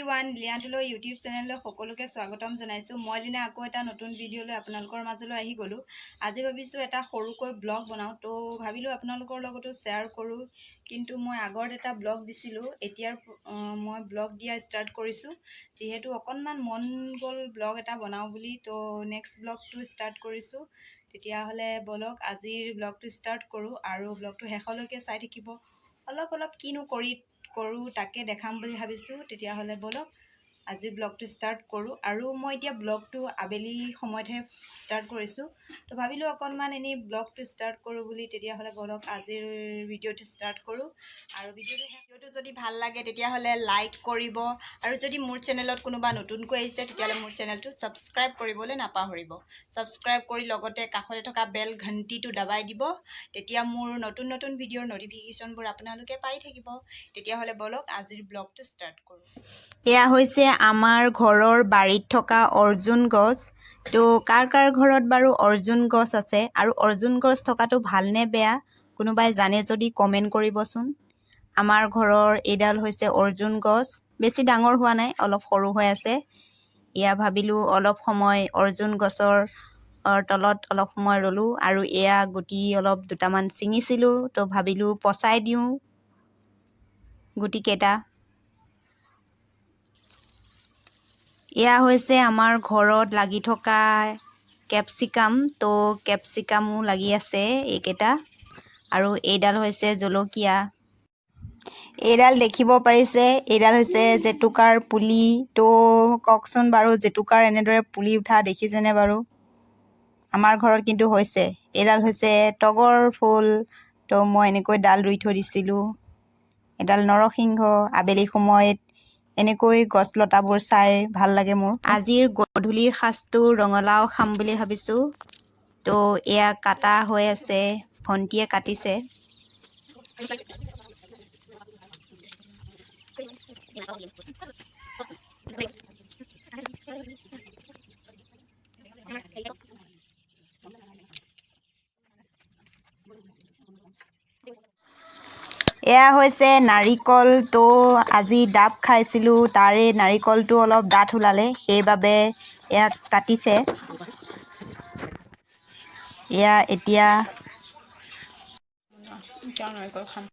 Every one, লিয়ান্তলৈ YouTube চেনেললৈ সকলোকে স্বাগতম জনাইছোঁ। মই লীনা, আকৌ এটা নতুন ভিডিঅ'লৈ আপোনালোকৰ মাজলৈ আহি গ'লোঁ। আজি ভাবিছোঁ এটা সৰুকৈ ব্লগ বনাওঁ, তো ভাবিলোঁ আপোনালোকৰ লগতো শ্বেয়াৰ কৰোঁ। কিন্তু মই আগত এটা ব্লগ দিছিলোঁ, এতিয়াৰ মই ব্লগ দিয়া ষ্টাৰ্ট কৰিছোঁ। যিহেতু অকণমান মন গ'ল ব্লগ এটা বনাওঁ বুলি, তো নেক্সট ব্লগটো ষ্টাৰ্ট কৰিছোঁ। তেতিয়াহ'লে ব'লক, আজিৰ ব্লগটো ষ্টাৰ্ট কৰোঁ আৰু ব্লগটো শেষলৈকে চাই থাকিব। অলপ অলপ কিনো কৰোঁ তাকে দেখাম বুলি ভাবিছোঁ। তেতিয়াহ'লে ব'লক, আজিৰ ব্লগটো ষ্টাৰ্ট কৰোঁ। আৰু মই এতিয়া ব্লগটো আবেলি সময়তহে ষ্টাৰ্ট কৰিছোঁ, তো ভাবিলোঁ অকণমান এনেই ব্লগটো ষ্টাৰ্ট কৰোঁ বুলি। তেতিয়াহ'লে ব'লক, আজিৰ ভিডিঅ'টো ষ্টাৰ্ট কৰোঁ। আৰু ভিডিঅ'টো যদি ভাল লাগে, তেতিয়াহ'লে লাইক কৰিব আৰু যদি মোৰ চেনেলত কোনোবা নতুনকৈ আহিছে, তেতিয়াহ'লে মোৰ চেনেলটো ছাবস্ক্ৰাইব কৰিবলৈ নাপাহৰিব। ছাবস্ক্ৰাইব কৰি লগতে কাষতে থকা বেল ঘণ্টিটো দবাই দিব, তেতিয়া মোৰ নতুন নতুন ভিডিঅ'ৰ ন'টিফিকেশ্যনবোৰ আপোনালোকে পাই থাকিব। তেতিয়াহ'লে ব'লক, আজিৰ ব্লগটো ষ্টাৰ্ট কৰোঁ। এয়া হৈছে আমাৰ ঘৰৰ বাৰীত থকা অৰ্জুন গছ। তো কাৰ কাৰ ঘৰত বাৰু অৰ্জুন গছ আছে আৰু অৰ্জুন গছ থকাটো ভালনে বেয়া, কোনোবাই জানে যদি কমেণ্ট কৰিবচোন। আমাৰ ঘৰৰ এইডাল হৈছে অৰ্জুন গছ। বেছি ডাঙৰ হোৱা নাই, অলপ সৰু হৈ আছে। এয়া ভাবিলোঁ অলপ সময় অৰ্জুন গছৰ তলত অলপ সময় ৰ'লোঁ আৰু এয়া গুটি অলপ দুটামান ছিঙিছিলোঁ, তো ভাবিলোঁ পচাই দিওঁ গুটিকেইটা। এয়া হৈছে আমাৰ ঘৰত লাগি থকা কেপচিকাম। তো কেপচিকামো লাগি আছে এইকেইটা আৰু এইডাল হৈছে জলকীয়া। এইডাল দেখিব পাৰিছে, এইডাল হৈছে জেতুকাৰ পুলি। তো কওকচোন বাৰু, জেতুকাৰ এনেদৰে পুলি উঠা দেখিছেনে বাৰু? আমাৰ ঘৰত কিন্তু হৈছে। এইডাল হৈছে তগৰ ফুল। তো মই এনেকৈ ডাল ৰুই থৈ দিছিলোঁ। এডাল নৰসিংহ। আবেলি সময়ত এনেকৈ গছ লতাবোৰ চাই ভাল লাগে মোৰ। আজিৰ গধূলিৰ সাজটো ৰঙালাও খাম বুলি ভাবিছোঁ। তো এয়া কাটা হৈ আছে, ভণ্টিয়ে কাটিছে। এয়া হৈছে নাৰিকল। তো আজি ডাব খাইছিলোঁ, তাৰে নাৰিকলটো অলপ ডাঠ ওলালে, সেইবাবে এয়া কাটিছে। এয়া এতিয়া নাৰিকল খাম।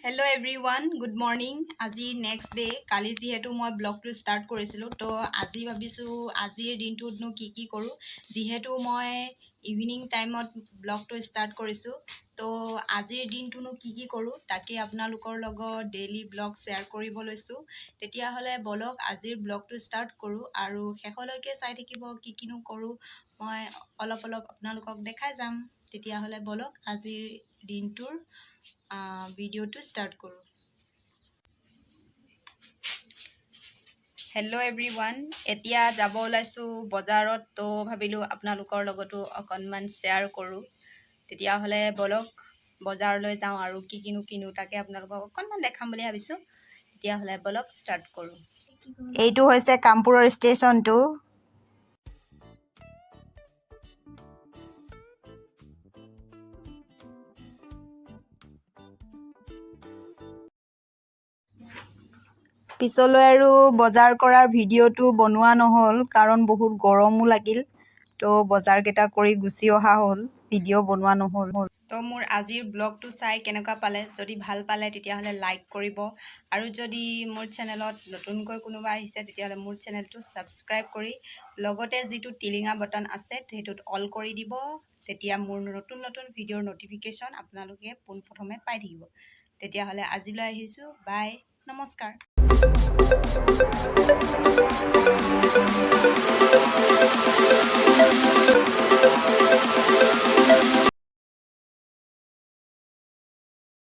Hello every one, good morning. আজি নেক্সট ডে'। কালি যিহেতু মই ব্লগটো ষ্টাৰ্ট কৰিছিলোঁ, তো আজি ভাবিছোঁ আজিৰ দিনটোতনো কি কি কৰোঁ। যিহেতু মই ইভিনিং টাইমত ব্লগটো ষ্টাৰ্ট কৰিছোঁ, তো আজিৰ দিনটোনো কি কি কৰোঁ তাকে আপোনালোকৰ লগত ডেইলি ব্লগ শ্বেয়াৰ কৰিব লৈছোঁ। তেতিয়াহ'লে ব'লক, আজিৰ ব্লগটো ষ্টাৰ্ট কৰোঁ আৰু শেষলৈকে চাই থাকিব। কি কিনো কৰোঁ মই অলপ অলপ আপোনালোকক দেখাই যাম। তেতিয়াহ'লে ব'লক, আজিৰ দিনটোৰ ভিডিঅ'টো ষ্টাৰ্ট কৰোঁ। হেল্ল' এভৰি ওৱান, এতিয়া যাব ওলাইছোঁ বজাৰত। তো ভাবিলোঁ আপোনালোকৰ লগতো অকণমান শ্বেয়াৰ কৰোঁ। তেতিয়াহ'লে ব'লক, বজাৰলৈ যাওঁ আৰু কি কিনো কিনো তাকে আপোনালোকক অকণমান দেখাম বুলি ভাবিছোঁ। তেতিয়াহ'লে ব'লক, ষ্টাৰ্ট কৰোঁ। এইটো হৈছে কামপুৰৰ ষ্টেচনটো। পিছলৈ আৰু বজাৰ কৰাৰ ভিডিঅ'টো বনোৱা নহ'ল, কাৰণ বহুত গৰমো লাগিল। তো বজাৰকেইটা কৰি গুচি অহা হ'ল, ভিডিঅ' বনোৱা নহ'ল। তো মোৰ আজিৰ ব্লগটো চাই কেনেকুৱা পালে? যদি ভাল পালে, তেতিয়াহ'লে লাইক কৰিব আৰু যদি মোৰ চেনেলত নতুনকৈ কোনোবা আহিছে, তেতিয়াহ'লে মোৰ চেনেলটো ছাবস্ক্ৰাইব কৰি লগতে যিটো টিলিঙা বটন আছে, সেইটোত অল কৰি দিব। তেতিয়া মোৰ নতুন নতুন ভিডিঅ'ৰ ন'টিফিকেশ্যন আপোনালোকে পোনপ্ৰথমে পাই থাকিব। তেতিয়াহ'লে আজিলৈ আহিছোঁ, বাই, নমস্কাৰ।